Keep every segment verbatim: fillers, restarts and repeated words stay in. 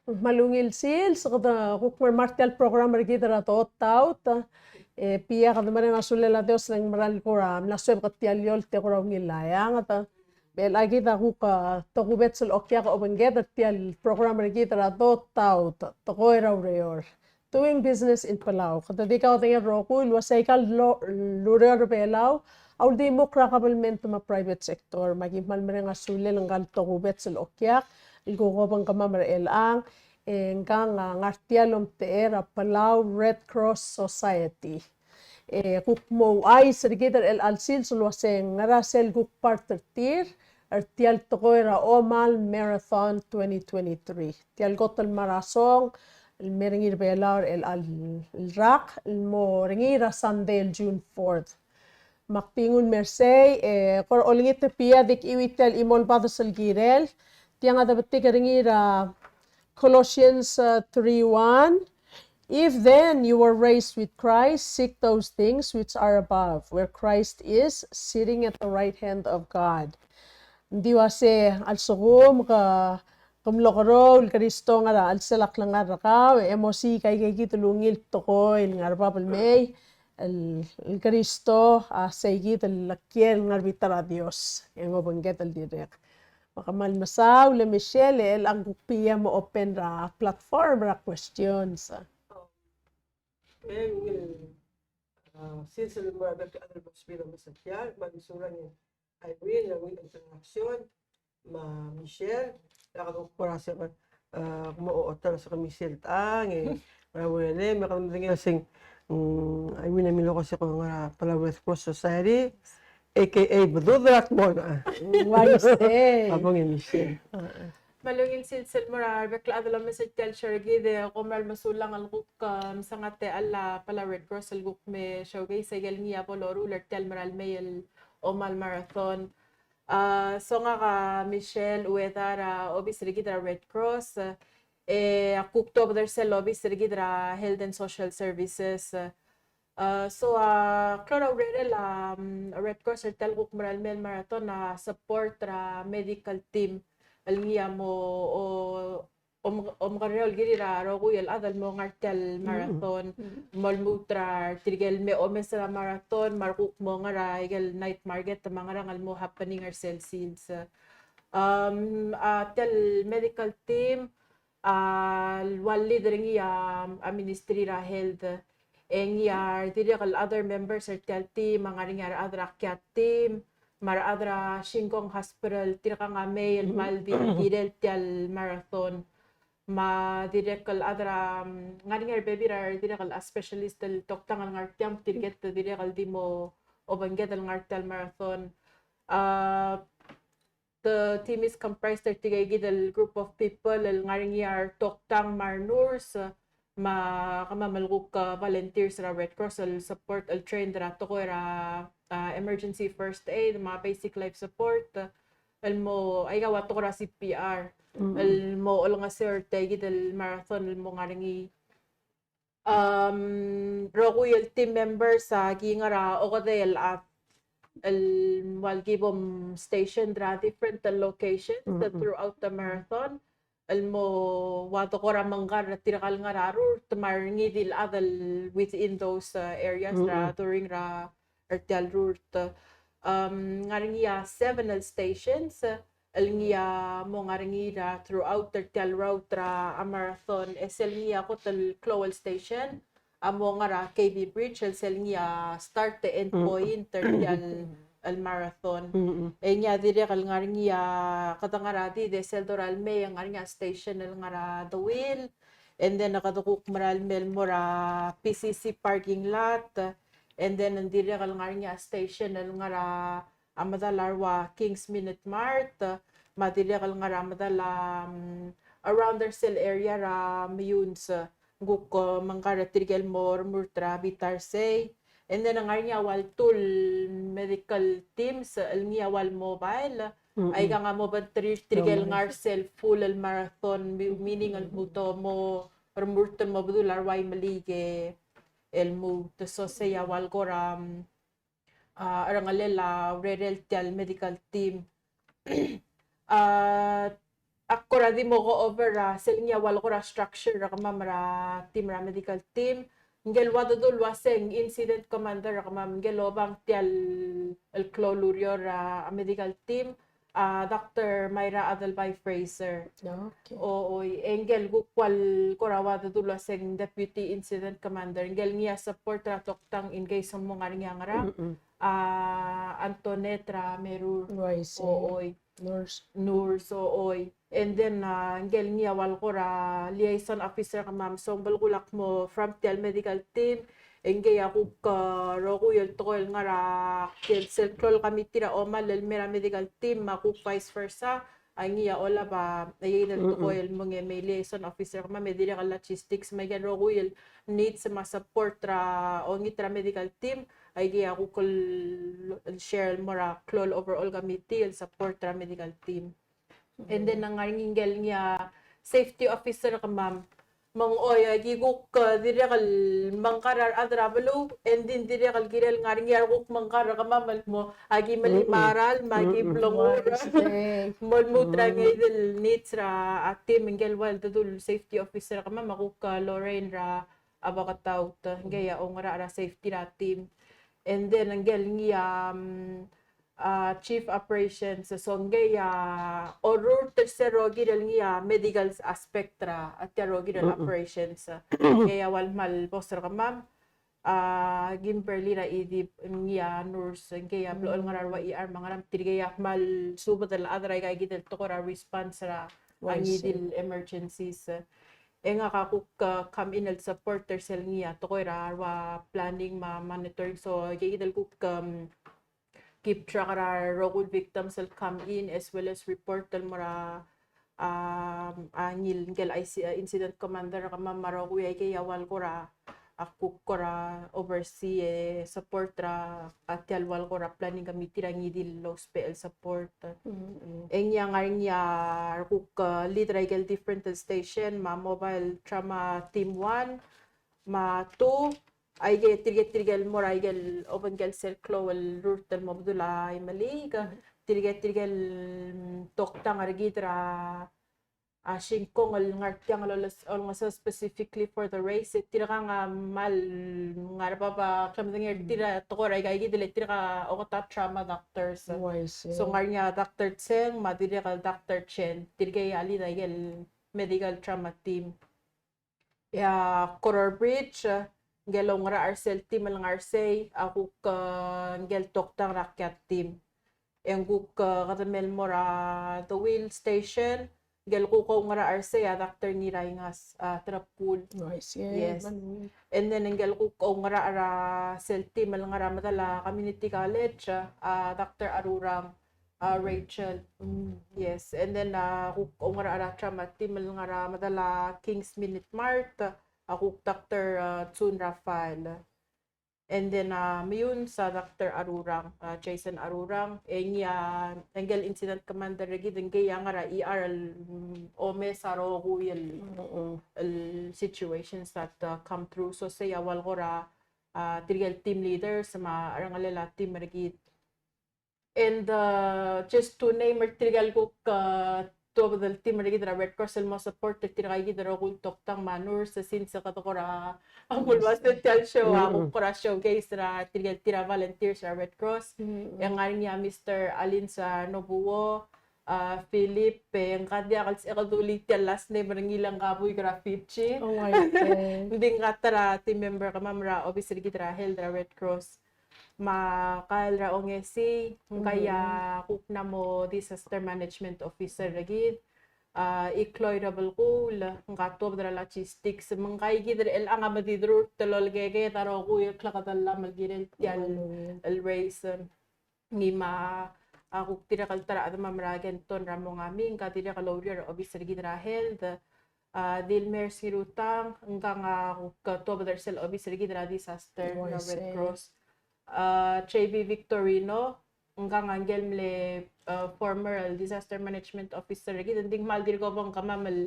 Me a ungil sils, kede kuk mei er tia el program er kid er a Dotaut. E, Pia, kede mereng a sulel a Dios el ng meral kora mla suebek tia el eolt e kora ungil a eanged. Me a kid a kuk, a, tokubets el okiak a obengked er tia el program er kid er a Dotaut, tekoi er a ureor. Doing business in Palau. Kede di kaudengei el rokui el uasei aika el ureor er a Belau a uldimukl er a government me a private sector. Me aki kmal mereng a sulel ngka el tokubets el okiak el kuk obengkemam er chelechang, e ngkang a ngar tia el omtechei er a Palau Red Cross Society. E kuk mo ouchais er kid er chelecha el sils el uasei ngera sel kuk part er tir er tia el tekoi er a Omal Marathon twenty twenty-three. Tia el kot el marasong el mei er ngii er a Belau er chelecha el rak el mo er ngii er a Sunday el June fourth. Me ak di nguu el mer sei, e, kora olengit e Pia, di ki chuitii tia el chimo el bades el kirel. Tiang a debetik er ngii er a Colossians, uh, three one. If then you were raised with Christ, seek those things which are above, where Christ is sitting at the right hand of God. Ng di uasei a lsekum ke, ke mlo keroul el Kristo el ngar er a chelsel a klengar er kau, e mosiik aika kid el ungil tekoi el ngar er a bab el mei, el, el Kristo a sei kid el kiei el ngar er a bita er a Dios, e ng obengked el dirrek. Me kmal mesaul e Michelle, e chelechang kuk Pia mo open er a platform er a questions. Me ng, a, sils el mo er a bek el chad el mo submit a message er tia, me ng mesulang e Irene, a ungil introduction, me a Michelle, e a kede kuk kora se, a, mo ochotii a se Michelle tang, e, me a Irene, me kede medengei a se, mm, Irene a miloko se ko ngar er a Palau Red Cross Society, A K A Bedul er a Kmong, a. Uaisei. A bong e Michelle. Me a ungil sils el mo er a rebek el chad el omes er tia el show er kid, e kom meral mesulang el kuk, a, mesengat e a Palau Red Cross el kuk me showcase aike el ngii a bo loruul er tia el merael mei el Omal Marathon. A, so ngak a Michelle Ueda er a obis er kid er a Red Cross, e ak kuk tuobed er sel obis er kid er a Health and Social Services. A, so, a, klou er a urerel a, mm, Red Cross er tia el kuk merael mei el marathon a support er a medical team el ngii a mo, o, om-, omekerreu el kirir a rokui el chad el mo ngar tia el marathon, mo lmuut er tirke el me omes er a marathon, me a rekuk mo ngar er a ikel night market, me a ngerang el mo happening er sel sils. Um, a, tia el medical team, a, el ua lead er ngii a, a Ministry er a Health, e ngii a dirrek el other members er tia el team, a ngar er ngii a rechad er a Kiat team, me a rechad er a Shin Kong Hospital, tirkang a mei el kmal di kirel tia el marathon. Me a dirrek el chad er a, mm, ngar er ngii a rebebil er a dirrek el specialist el toktang el ngar tiang, tirke el dirrek el di mo obengked el ngar tia el marathon. A, the team is comprised er tirke kid el group of people el ngar er ngii a retoktang me a renurse, me a kemam el kuk, a, volunteers er a Red Cross el support el trained er a tekoi er a, a, emergency first aid, me a basic life support, el mo, aika ua tekoi er a C P R, el mo olengeseu er tia kid el marathon el mo ngar er ngii. Um, rokui el team members a ki ngar er a okedei el chad el ua ki bo station er a different locations throughout the marathon. El mo ua tekoi er a mengkar er tirka el ngar er a rurt me a re ngii di el chad el within those, uh, areas er a during er a er tia el rurt. Um, ngar er ngii a seven el stations, el ngii a mo ngar er ngii er a throughout er tia el route er a marathon, e sel ngii a kot el klou el station a mo ngar er a K B Bridge, el sel ngii a start e end point er tia el, el marathon. E ngii a dirrek el ngar er ngii a, kede ngar er a di de sel dorael mei, e ngar er ngii a station el ngar er a Deuil, and then kede kuk merael mei el mo er a P C C parking lot, and then ng dirrek el ngar er ngii a station el ngar er a medal a rua Kings Minute Mart, me a dirrek el ngar er a medal a, mm, around er sel area er a Meyuns, ng kuk, e, mengkar er tirke el mo remurt er a bita er sei. And then ng ngar er ngii a ua el two el medical teams, el ngii a ua el mobile, aikang a mo obengterir tirke el ngar er sel full el marathon, mi-, meaning el lmuut el mo remurt el mo bedul a rua Imeliik e lmuut. So sei a ua el kora, mm, a, cherengelel a urerel tia el medical team. A, ak kora di mo go over er a sel ngii a ua le kora structure er kemam er a team er a medical team. Ngikel ua dedu el ua se ng incident commander er kemam, ngikel obang tia el klou el ureor er a medical team, a Doctor Myra Adelbai Fraser. Okay. O, oi, e ngikel kuk ua le kora ua dedu el ua se ng deputy incident commander. Ngikel ngii a support er a toktang in case ng mo ngar er ngii a ngerang. Mm-mm. A Antoinette er a Merur. Oh, I see. O, oi. Nurse. Nurse, o, oi. And then, a, ngikel ngii a ua le kora liaison officer er kemam, so ng belkul a kmo from tia el medical team, e ngii a kuk, a, rokui el tekoi el ngar er a, tia el sel klou el committee er a omall el mei er a medical team, me a kuk vice versa, a ngii a olab a, a ikel tekoi el mo ngii me a liaison officer er kemam, me dirrek el logistics, me a ikel rokui el needs me a support er a, ongit er a medical team, a ngii a kuk el, el share el mo er a klou el overall committee el support er a medical team. And then ng ngar er ngii ngikel ngii a safety officer er kemam. Me ng oi, aki kuk, a, dirrek el mengkar er a rechad er a beluu, and then dirrek el kirel ngar er ngii a rekuk mengkar er kemam el mo, aki melimaral, me aki blengur. Mo lmuut er a ngii di el needs er a team, ngikel ua el dedu el safety officer er kemam, a kuk, a, Lorraine er a Abakataut, ngii a oungerachel er a safety er a team. And then ngikel ngii a, um, a, chief operations, so ngii a orrurt er se rokir el ngii a medical aspect er a tia rokir el operations. Ngii a ua le kmal boss er kemam, a, Kimberly er a Idip, ngii a nurse, ngii a blechoel ngar er a rua E R me a ngerang, tirkei a kmal subed el chad er aika kid el tekoi er a response er a ngii di el emergencies. E ngak a kuk, a, come in el support er sel ngii a tekoi er a rua planning me a monitoring, so aika kid el kuk, um, keep track er a rokui el victims el come in, as well as report el mo er a, um, a ngii el ngikel I C, uh, incident commander er kemam me a rokui, aikei a ua le kora, a kuk kora oversee e support er a tia el ua le kora planning committee er a ngii di el ousbech el support. E ngii a ngar er ngii a kuk, uh, lead er a ikel different station, me a mobile trauma team one, me a two, aike tirke tirke el mo er a ikel obengkel sel klou el rurt el mo bedul a Imeliik, tirke tirke el, mm, toktang er kid er a, a, singkong el ngar tiang el oles-, olengeseu specifically for the race, e tirkang a kmal ngar er bab a klemedengei er tir a tekoi er aika kid el tirka oketa trauma doctors. Oh, I see. So ngar er ngii a Doctor Tseng, me a dirrek el Doctor Chen, tirkei a lead er a ikel medical trauma team. E a Koror Bridge, ngikel oungerachel er sel team el ngar sei, a kuk, e, ngikel toktang er a kia team. E ng kuk, e, kedemel mo er a The Wheel Station, ngikel kuk oungerachel er sei a Doctor Ngiraingas, a, Terepkul. Oh, I see. Yes. And then ngikel kuk oungerachel er a sel team el ngar er a medal a community college, a, Doctor Arurang, a, Rachel. Yes, and then, a, kuk oungerachel er a trauma team el ngar er a medal a King's Minute Mart, a, kuk Doctor, a, Tsun Rafael. And then, a, Meyuns a Doctor Arurang, a, Jason Arurang, e ngii a, ngikel incident commander er kid, ngii a ngar er a E R el, mm, omes a rokui el, el situations that, uh, come through. So sei a ua le kora, a, tirke el team leaders me a cherrengelel a team er kid. And, uh, just to name er tirke el kuk, uh, tuobed el team er kid er a Red Cross el mo support er tirka kid el rokui el toktang me a nurse, since kede kora, a, mlo ua se tia el show, a, kuk kora showcase er a tirke el tir a volunteers er a Red Cross. E ngar er ngii a Mister Alins, a, Nobuo, a, Philip, e ngka diak el sebechek el dulii tia el last name er ngii le ngka buik er a Fiji. Oh, I see. Ng di ngka ta er a team member er kemam er a obis er kid er a health er a Red Cross. Me a Kyle er a Ongesii, ngka a kuk mla mo disaster management officer er kid. A, Ikloi er a Belkul, ngka tuobed er a logistics, me ngka kid er chelechang a medidururt el olekeked a rokui el klekedall el kirel tia el race. Ngii me a kuk dirrek el ta er a chedemam er a Kenton er a Mongami, ngka dirrek el oureor er a obis er kid er a health. A, Dilmers Ngirutang, ngkang a kuk tuobed er sel obis er kid er a disaster, er a Red Cross. A, J B Victorino, ngkang a ngikel mle, a, former el disaster management officer er kid, ng di ng kmal dirk obengkemam el,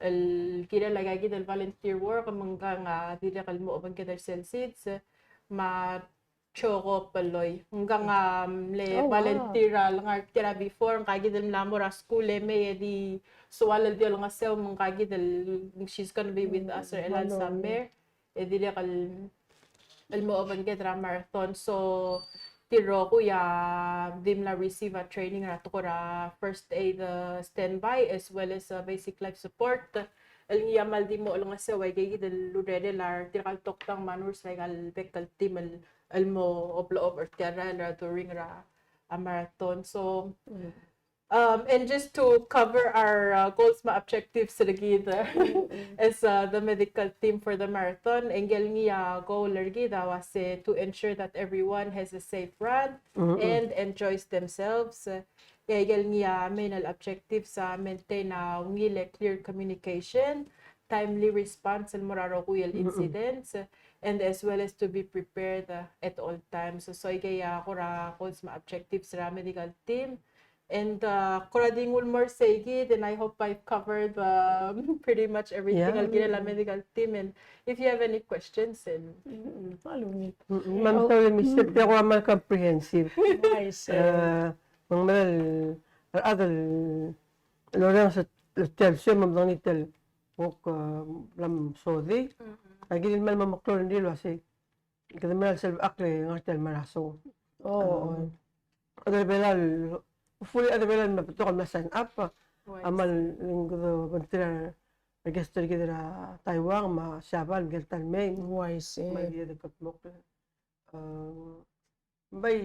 el kirel aika kid el volunteer work, me ngkang a dirrek el mo obengked er sel SIDS, me a Choco Peloi. Ngka a mle volunteer a lengar er tia er a before, ngka kid el mla mo er a skuul e mei e di soal el di olengeseu me ngka kid el, she's gonna be with us er chelecha el summer. E dirrek el, el mo obengked er a marathon. So, tir el rokui a di mla receive a training er a tekoi er a first aid, uh, standby, as well as, uh, basic life support. El ngii a kmal di mo olengeseu aike kid el urerel a tirka el toktang me a nurse er aika el bek el team el, el mo oblechob er tia el rael er a during er a, a marathon. So, um, and just to cover our, uh, goals me a objectives er kid, uh, as, uh, the medical team for the marathon, e ngike el ngii a goal er kid a uase to ensure that everyone has a safe run and enjoys themselves. Uh, e aike el ngii a main el objectives a maintain a ungil e clear communication, timely response el mo er a rokui el incidents, and as well as to be prepared, uh, at all times. So, so aike a kora goals me a objectives er a medical team. And, uh, kora di nguu el mo er seikid, and I hope I've covered, um, pretty much everything el kirel a medical team. And if you have any questions, and Me a mtaul e Mister, tia kora kmal comprehensive. Me ng mera el rechad el orrenges er tia el show me ng di tia el kuk, uh, bla msodii. Aki di kmal meklou er ngii el uasei kede mera el selbechakl e ngar tia el merael show. Chad er a Belau, hopefully chad er a Belau me a betok el mla sign up a kmal ng kede obengterir a guest er kid er a Taiwan me a Siabal me ngike el ta el mei. Uaisei. Me a di kede kldmokl. Bai,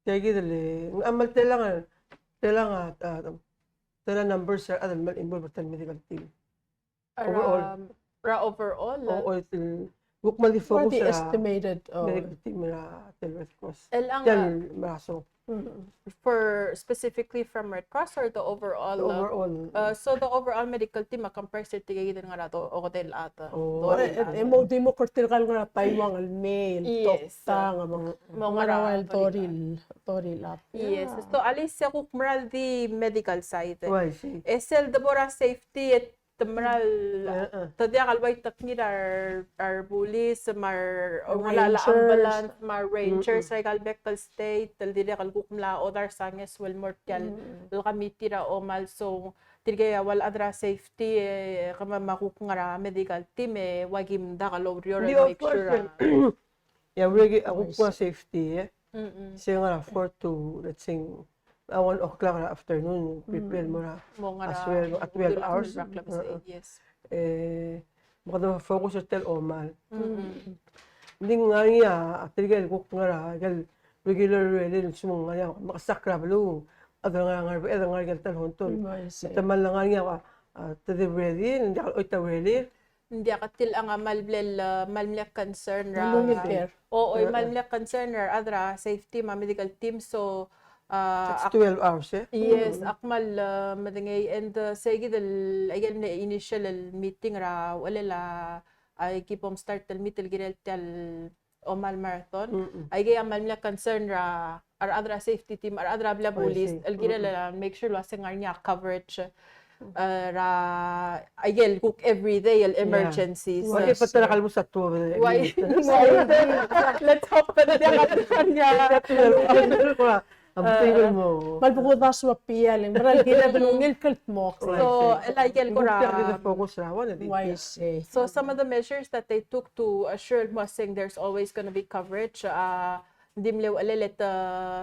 tia kid el, ng kmal telang, telang a, a, telang numbers er a chad el kmal involve er tia el medical team. Overall. Er a overall. Overall, kuk kmal di focus er a estimated medical team er a tia el Red Cross. Tia el merael show. For specifically from Red Cross or the overall? The overall. Uh, so the overall medical team a comprise er tirke kid el ngar er a okedei el chad. Oh. E mo di mo kora tirka el ngar er a Taiwan el mei, el toktang, mo ngar er a ua el thirty el, thirty el chad. Yes. So alii se kuk mera el di medical side. E sel debo er a safety e te mera el, te diak el bai tekngir a re, a rebulis, me a re, a ambulance, me a re rangers er aika el bek el state, el dirrek el kuk mla odars a ngeso el mo er tia el committee er a omal. So, tirke a ua el chad er a safety, e, kemam a kuk ngar er a medical team, e, ua ki mdak el oureor el make sure a Ia, a kuk ua safety, e. Se ngar er a four to, let's say, a one o'clock er a afternoon, prepare mo er a, mo ngar er a twelve hours. E, me kede focus er tia el omal. Ng di ngar er ngii a tirke el kuk ngar er a ikel regular rally el sel ngar er ngii a mekesakl er a beluu, a de ngar er a Ngerbeched, a de ngar er ngii a ikel ta el hontol. Te kmal ngar er ngii a, a, te di rally, ng diak el choit a rally, Ng diak, tia el ngar a kmal mle, kmal mle concern er a, o, o, kmal mle concern er a rechad er a safety me a medical team, so, a, twelve hours, e? Yes, ak kmal, a, medengei, and, a, se kid el, aike el mle initial el meeting er a, uchelel a, a, ki bo mstart el meet el kirel tia el omal marathon. Aikei a kmal mle concern er a, a rechad er a safety team, a rechad er a blil a bulis, el kirel el make sure el uase ng ngar er ngii a coverage, e, er a, aikel kuk everyday el emergencies. Let's hope that ng ngar er ngii a Kmal bekodasu a pial, e ng mera el kirel el ungil el kldmokl. So, el aikel kora. So, some of the measures that they took to assure el mo uaseng there's always gonna be coverage, a, ng di mle uchelel e te,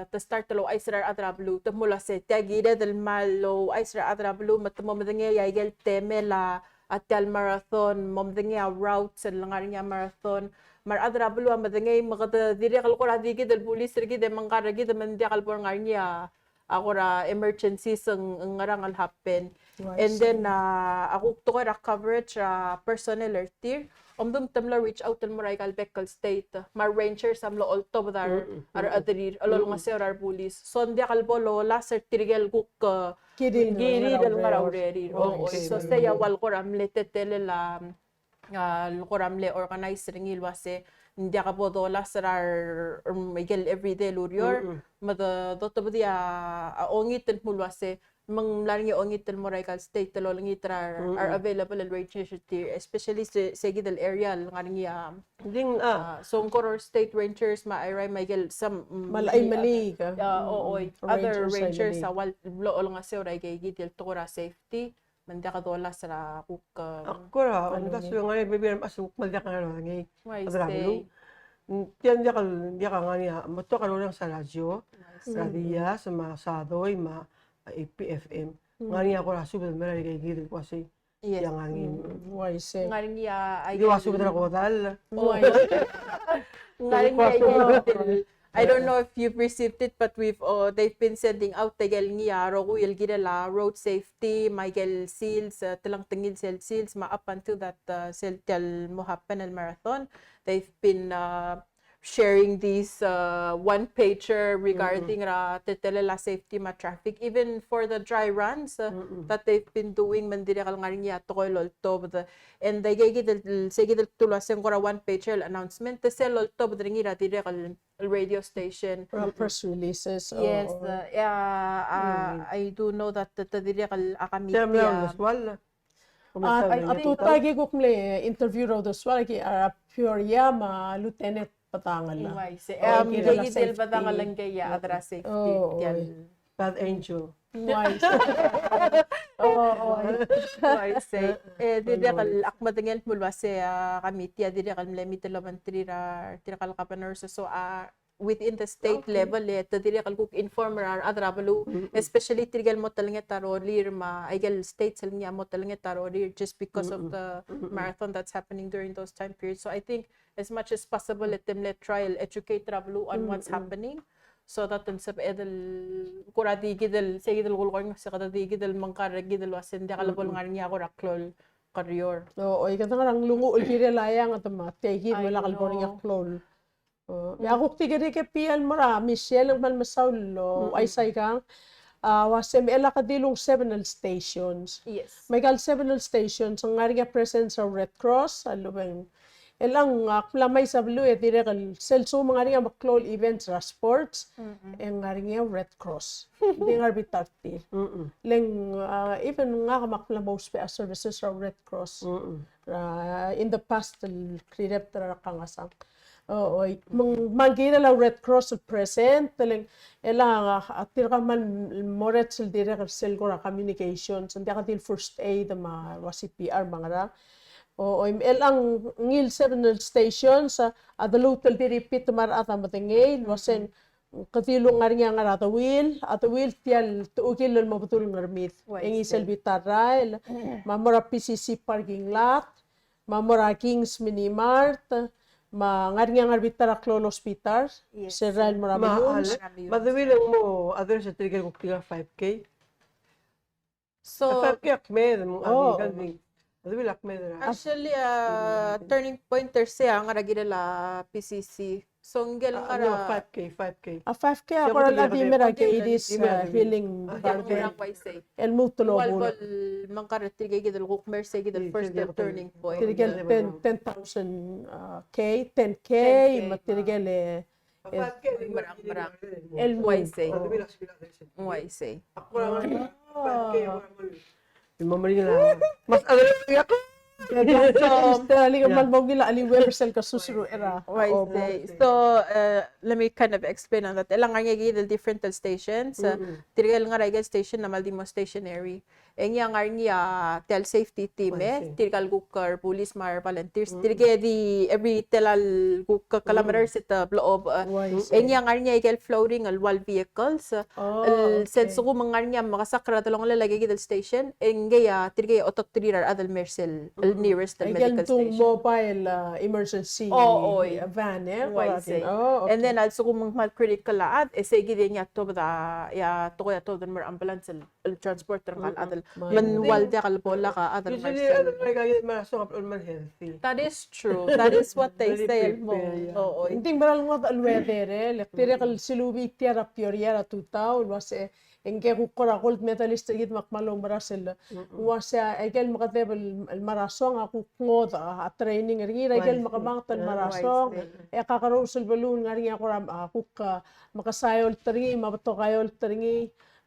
te start el ouchais er a rechad er a beluu, te mo uase tia kired el kmal ouchais er a rechad er a beluu, me te mo medengei a ikel temel a, a tia el marathon, mo medengei a routes el ngar er ngii a marathon, me a rechad er a beluu a medengei, me kede dirrek el kora di kid el bulis er kid e mengkar er kid me ng diak el bo er ngar er ngii a, a kora emergencies ng, ng ngerang el happen. And then, a, a kuk tekoi er a coverage er a personnel er tir, omdum te mlo reach out el mo er aika el bek el state, me a rangers a mlo oltobed a re, a rechederir, el olengeseu er a rebulis. So ng diak el bo lolasem er tirke el kuk, e, kirir el ngar er a urerir. So sei a ua el kora mle teletelel a, a, el kora mle organize er ngii el uase ng diak bo dolasem er a, er, ikel everyday el ureor, me de, dotobedii a, a ongit el mo el uase Me ng mla er ngii a ongit el mo er aika el state el olengit er a re, mm, are available el rangers er tir, especially se, se kid el area el ngar er ngii a, ng di, a, a, Songkor State Rangers me a Airai me aike el some, mm, me a Aimeliik, a, mm, o, oi, other rangers a Aimeliik. Rangers a ua el blo olengeseu er aike kid el tekoi er a safety, me ng diak dolasem er a kuk, a, ak kora omdasu e ng ngar er ngii a bebil el mechas el kuk mle diak a ngar er ngii. Uaisei. A beluu. Mm, tia ng diak el, diak a ngar er ngii a, me te kuk orrenges er a radio, uaisei, er a Diaz, me a Sadoi, me a A P F M. Mm. Ng ngar er ngii a kora subed el mei er aike kid el kuk uasei. Yes. Tia ng ngar er ngii. Mm, uaisei. Ng ngar er ngii a, di ua subed er a kodall. Uaisei. Ng ngar er ngii a aike kid el I don't know if you've received it, but we've, uh, they've been sending out aike el ngii a rokui el kirel a road safety, me aike el sils, uh, telengtengil sel sils, me up until that, uh, sel tia el mo happen el marathon, they've been, uh, sharing these, uh, one pager regarding, mm-mm, er a teletelel a safety me a traffic, even for the dry runs, uh, mm-mm, that they've been doing, me ng dirrek el ngar er ngii a tekoi el oltobed. And aike kid el, se kid el kdu el uasei ng kora one pager el announcement, te sel oltobed er ngii er a dirrek el radio station. Or press releases, yes, or, uh, yeah, uh, mm, I do know that the, the dirrek el a committee, um, a tutau e kuk mle interview er a uldesuel, aki, uh, Peoria me a Lieutenant Bedangel. Uaisei. Um, kirel a safety. Bedangel ngii a chad er a safety. Oh, oi. Bad Angel. Uaisei. Oh, oh. Uaisei. E, dirrek el ak medengei el kmo el uasei a committee a dirrek el mle meet el obengterir a tirka el governors, so, a, within the state level, e te dirrek el kuk inform er a rechad er a beluu, especially tirke el mo telenget a rolir me aike el states el ngii a mo telenget a rolir just because of the marathon that's happening during those time periods. So I think as much as possible, e te mle try el educate er a beluu on what's happening, so that ng sebeched el kora di kid el, se kid el kulekoi er ngii, se kede di kid el mengkar er kid el uasei ng diak lebo el ngar er ngii a kora klou el kerior. O, oi, kede ngar er a nglunguuch el kirel a eanged me tia kid me lak lebo er ngii a klou el. O, me a kuk di kerik e pial mo er a Michelle, ng kmal mesaul el ouchais aikang. A, uasei me chelechang e dilu ng several stations. Yes. Me aika el several stations, ng ngar er ngii a presence er a Red Cross, a lobeng. Chelechang, a, ak mla mesa beluu e dirrek el sel lsekum ng ngar er ngii a meklou el events er a sports, e ng ngar er ngii a Red Cross. Ng di ngar er a bita er tir. Le ng, a, even ngak me ak mla mo ousbech a services er a Red Cross. A, in the past, el kirel er a kangasang. O, oi, me ng, me ng kirel a Red Cross el present, le ng, chelechang, a, a tirka me ng mo er sel dirrek el sel kora communications, ng diak di el first aid me a ua C P R me a ngerang. O, oi, chelechang ngii el several stations, a, a deluut el di repeat me a rechad a medengei, el uasei, ke dilu ng ngar er ngii a Ngeradeuil, a Deuil tia el techukil el mo bedul Ngermid. E ngii sel bita er a rael, me a mo er a P C C parking lot, me a mo er a Kings Mini Mart, me a ngar er ngii a ngar er a bita er a klou el hospital, sel rael el mo er a Meyuns. Me a Deuil e ng mo address er tirke el kuk tirka el five K. So, a five K a kmeed, a di, a Deuil a kmeed er a. Actually, a turning point er sei a ngar er a kirel a P C C. So, ngike el ngar er a five K, five K. A five K a kora el di mei er a Katies, a, Healing Garden. El lmuut el obul. Ua el bo el mengkar er tirke kid el kuk mei er sei kid el first turning point. Tirke el ten, ten thousand, a, K, ten K, me tirke el el uaisei. Uaisei. Mo meringel a mas adelengel a Mister Ali, kmal mo ungil a Aliweb er sel kesus er a. Uaisei. So, uh, let me kind of explain on that. Chelechang a ngar er ngii a kid el different el stations. Uh, tirke el ngar er a ikel station a kmal di mo stationary. E ngii a ngar er ngii a tia el safety team, e, tirka el kuk, a, bulis me a re volunteers. Tirke di every tela el kuk kilometers e te blechob, e, e ngii a ngar er ngii a ikel floating el ua el vehicles, el sel lsekum ng ngar er ngii a mekesakl er a delongelel aike kid el station, e ngii a tirke a otobed er tir a rechad el mei er sel, el nearest el medical station. Mobile, a, emergency van, e. And then a lsekum ng kmal critical a chad, e sei kid e ngii a tuobed a, e a tekoi a tuobed el mo er a ambulance el el transport er ngka el chad el, me ng ua el diak el bo lak a chad el mei er sel. That is true. That is what they say el mo. Ng di mera el ngodech el weather, e le tirke el silubii tia er a Peoria er a tutau el uase, e ngke kuk kora gold medalist er kid me ak kmal oumera sel uase a ikel mekedeb el, el marasong a kuk ngodech a training er ngii er a ikel mekemanget el marasong, e kakerous el beluu el ngar er ngii a kora, a, kuk, a, mekesai a eolt er ngii me a betok a eolt er ngii.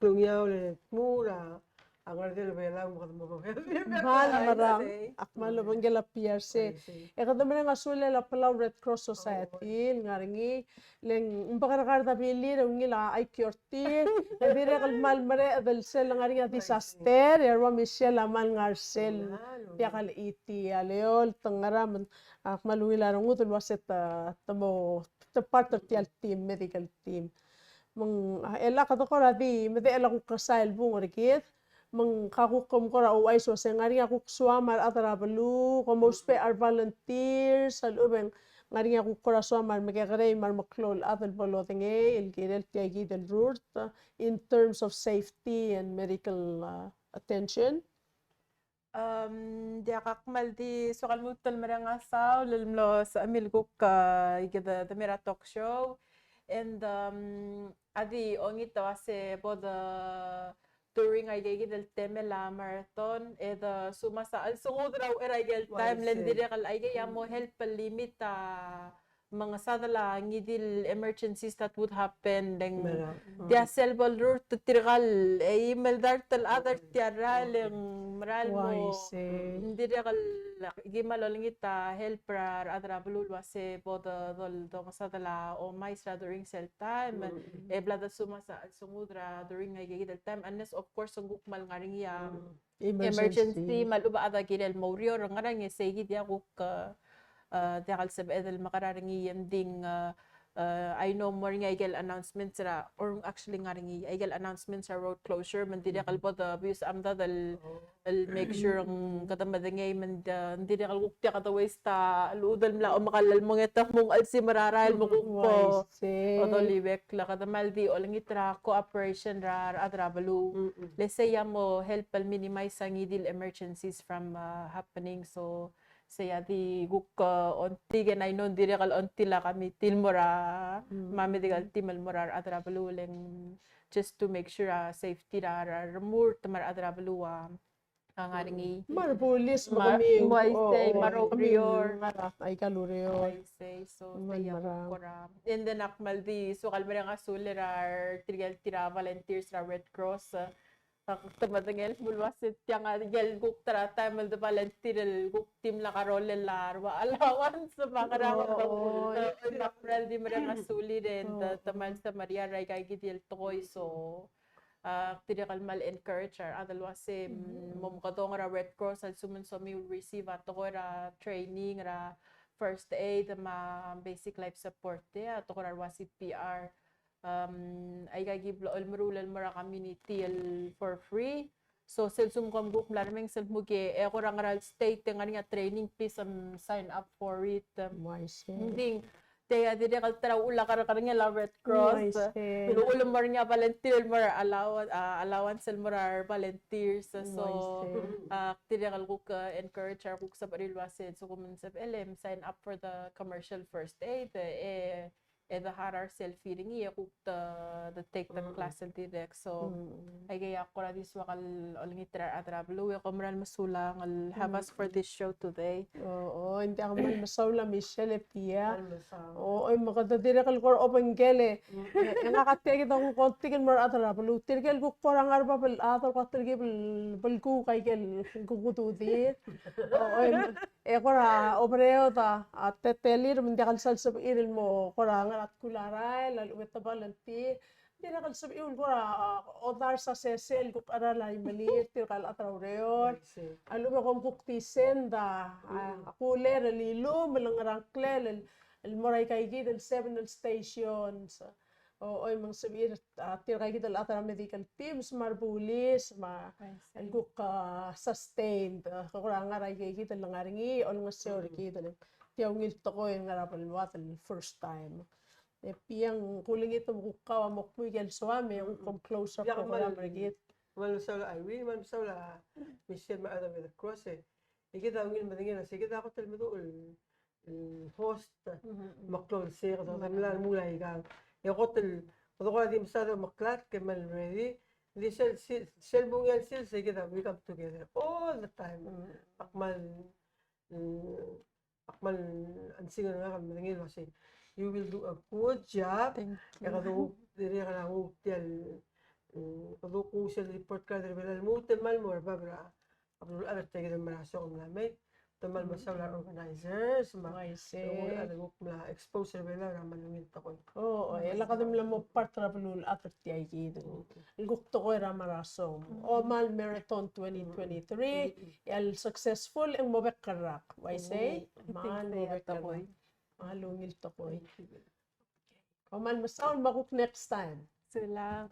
klungiaol el dmu er a ngar er a Belau me kede mo. Kmal merang, ak kmal obengkel a P R C. E kede mereng a sulel a Palau Red Cross Society el ngar er ngii, le ng bekerkar a dabilir e ungil a ikiortir, e dirrek el kmal mereched el sel ngar er ngii a disaster, e a rua Michelle a kmal ngar sel diak el iti a leol, te ngar er a, me ak kmal ungil a rengud el uase te, te mo, te part er tia el team, medical team. Me ng, a, e le kede kora di, me de el kuk kesai el bung er kid, me ng ka kuk kom kora ouchais el uase ng ngar er ngii a kuk soam a rechad er a beluu, kom ousbech a re volunteers, a lechub e ng ngar er ngii a kuk kora soam a re mekekerei me a re meklou el chad el bo lodengei el kirel tia kid el rurt, in terms of safety and medical, uh, attention. Um, diak, ak kmal di soak el lmuut el mereng a saul el mlo sebechemiu el kuk, uh, ikid el, de mei er a talk show. And, um, a di ongit el uase bo de during aike kid el temel a marathon, e de sumas a chelsengud er a uchei er aike el taem, le ng dirrek el aike a mo help el limit a mengesadel a ngii di el emergencies that would happen, le ng tia sel bo lerurt tirka el eim el dart el chad er tia el rael, le ng mera el mo, ng dirrek el ki kmal olengit a help er a rechad er a beluu el uase bo de, de, dongesadel a omais er a during sel taem, e bla de sumas a chelsengud er a during aike kid el taem, unless of course ng kuk kmal ngar er ngii a emergency, me a lechub a chad a kirel mo oureor, ngerang e sei kid a kuk, uh, eh, diak el sebeched el mekerang er ngii e ng di, eh, eh, I know mo er ngii a ikel announcements er a, or actually ng ngar er ngii a ikel announcements er a road closure, me ng dirrek el bo de, because a mdad el, el make sure ng kede medengei me ng, eh, ng dirrek el kuk diak de waste a lechub el mla omekall el mo ngetek me ng chelsimer a rael me kuk bo. Uaisei. Odoliuekl, kede kmal di olengit er a cooperation er a rechad er a beluu. Le sei a mo help el minimize a ngii di el emergencies from, uh, happening. So sei a di kuk, uh, ongtik, and I know ng dirrek el ongtil a committee el mo er a, me a medical team el mo er a rechad er a beluu, le ng just to make sure a safety er a, er a remurt me a rechad er a beluu a a ngar er ngii. Me a rebulis, me a kemiu, uaisei, me a roureor. Aika el ureor. Uaisei, so, sei a kora. And then ak kmal di soak el mereng a sulel er tirke el tir a volunteers er a Red Cross, eh, ak te medengei el kmo el uase tiang a ikel kuk ta er a taem el de volunteer el kuk di mla karolel a rua allowance me a ngerang. Ak kmal di mereng a sulel e te kmal semeriar er aika kid el tekoi, so. A, dirrek el kmal encourage er a rechad el uase, mm, mo mekedong er a Red Cross a lsekum ng somiu el receive a tekoi er a training er a first aid me a basic life support, e a tekoi er a ua C P R. Um, aika ki blechoel meruul el mo er a community el for free. So sel lsekum kom kuk mla remenges el kmo ke, e kora ngera el state e ng ngar er ngii a training, please, um, sign up for it. Um, uaisei. Ng di Tia dirrek el ta er a uchul a kerrekerngel a Red Cross. Uaisei. Uchul el mo er ngii a volunteer el mo er a allow-, a, allowance el mo er a volunteers. So, uaisei, a, dirrek el kuk, a, encourage er a kuk sebechir el uase, so kom sebechel e sign up for the commercial first aid, e, e de hire er sel fee er ngii, e kuk de, de take the class el dirrek. So, aikei a kora di soak el olengit er a rechad er a beluu, e kom kmal mesulang el have us for this show today. O, o, ng di ak kmal mesaul a Michelle e Pia. Kmal mesaul. O, oi, me kede dirrek el kora obengkel e, e, e ngak a tia kid a kuk ongtik el mo er a rechad er a beluu. Tirke el kuk kora ngar er a bab el chad el kuk telkib el belkul aike el kuk ududir. O, oi, me, e kora oberaod a, a teletelir, me ng diak el sal sebechir el mo kora ngar er a tkul a rael, a lechub e te volunteer. Dirrek el sebechiu el kora, a, odars a sesei el kuk cheral a imelir tirka el chad er a ureor. Uaisei. A lechub e kom kuk di send a, a, cooler el ilumel el ngar er a ngklel el, el mo er aika kid el seven el stations. O, oi, me ng sebechir, a, tirka kid el chad er a medical teams, me a rebulis, me a, uaisei, el kuk, a, sustained, a, kora ngar er aika kid el ngar er ngii, olengeseu er kid el tia ungil tekoi el ngar er a beluad el first time. E Pia, ng kulengit me kuk kau a mo kmu ikel soam e kuk kom close up. Ia, kmal, kmal mesaul a Irene, kmal mesaul a Michelle me a Adam e de cross e. E kid a ungil medengei el uase kid a kot el meduch el, el host, me klou el sei, kede mla remuul aikang. E kot el, kede kora di mesa de meklatk e kmal ready. Di sel, sel, sel bungel sils e kid a we come together all the time. Ak kmal, mm, Ak kmal ansing er ngak el medengei el uase, you will do a good job. Thank you. E kede kuk dirrek el nguu tia el, mm, kede kuk nguu sel report card er a Belau el lmuut el kmal mo er a bab er a, a beluulechad er tia kid el merael song el mla mei. Te kmal mesaul a organizers, me a, uaisei, beluulechad el kuk mla expose er a Belau er a kmal ungil tekoi. O, o, e le kede mla mo part er a beluulechad er tia kid el kuk tekoi er a marathon. O, me a le marathon twenty twenty-three, e a le successful e ng mo bek el rak. Uaisei, me a le mo bek el rak. Me a le ungil tekoi. O, me a le mesaul, me a kuk next time. Sulang.